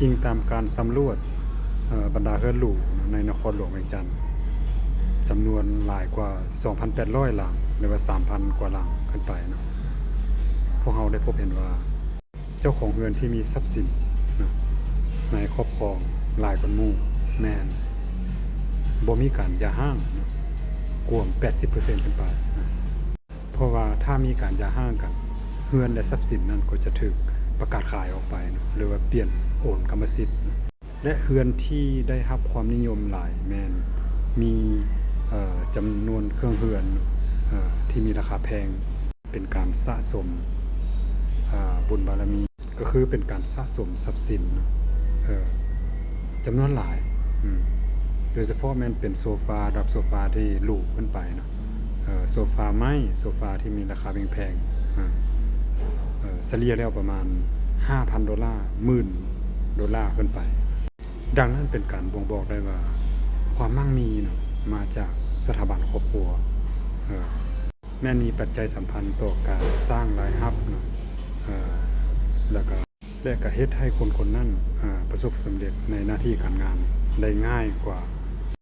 ອີງຕາມການສຳຫຼວດ ເອີ ບັນດາເຮືອນຫຼູໃນນະຄອນຫຼວງວຽງຈັນ ຈຳນວນຫຼາຍກວ່າ ສອງພັນແປດຮ້ອຍ ຫຼັງ ຫຼືວ່າ ສາມພັນ ກວ່າຫຼັງຂຶ້ນໄປເນາະ, ພວກເຮົາໄດ້ພົບເຫັນວ່າ ເຈົ້າຂອງເຮືອນທີ່ມີຊັບສິນເນາະ ໃນຄອບຄອງຫຼາຍກວ່າໝູ່ ແມ່ນບໍ່ມີການຢ່າຮ້າງເນາະ ກວມ ແປດສິບເປີເຊັນ ຂຶ້ນໄປເນາະ. ເພາະວ່າຖ້າມີການຢ່າຮ້າງກັນ, ເຮືອນ ແລະ ຊັບສິນນັ້ນກໍຈະຖືກປະກາດຂາຍອອກໄປເນາະ ຫຼືວ່າປ່ຽນໂອນກຳມະສິດເນາະ. ແລະ ເຮືອນທີ່ໄດ້ຮັບຄວາມນິຍົມຫຼາຍແມ່ນມີ ເອີ ຈຳນວນເຄື່ອງເຮືອນ ເອີ ທີ່ມີລາຄາແພງ ເປັນການສະສົມ ເອີ ບຸນບາລະມີ ກໍຄືເປັນການສະສົມຊັບສິນເນາະ ເອີ ຈຳນວນຫຼາຍ ອາ ໂດຍສະເພາະແມ່ນເປັນໂຊຟາ ລະດັບໂຊຟາທີ່ຫຼູຂຶ້ນໄປເນາະ ເອີ ໂຊຟາໄມ້ ໂຊຟາທີ່ມີລາຄາແພງໆ ອາ ເອີ ສະເລ່ຍແລ້ວປະມານ ຫ້າພັນ ໂດລາ ໝື່ນ ໂດລາຂຶ້ນໄປ. ດັ່ງນັ້ນເປັນການບົ່ງບອກໄດ້ວ່າ ຄວາມໝັ້ງມີເນາະ ມາຈາກສະຖາບັນຄອບຄົວ ເອີ ແມ່ນມີປັດໄຈສຳພັນຕໍ່ການສ້າງລາຍຮັບເນາະ ເອີ ແລ້ວກະ ແລະ ກະເຮັດໃຫ້ຄົນຄົນນັ້ນ ເອີ ປະສົບສຳເລັດໃນໜ້າທີ່ການງານໄດ້ງ່າຍກວ່າ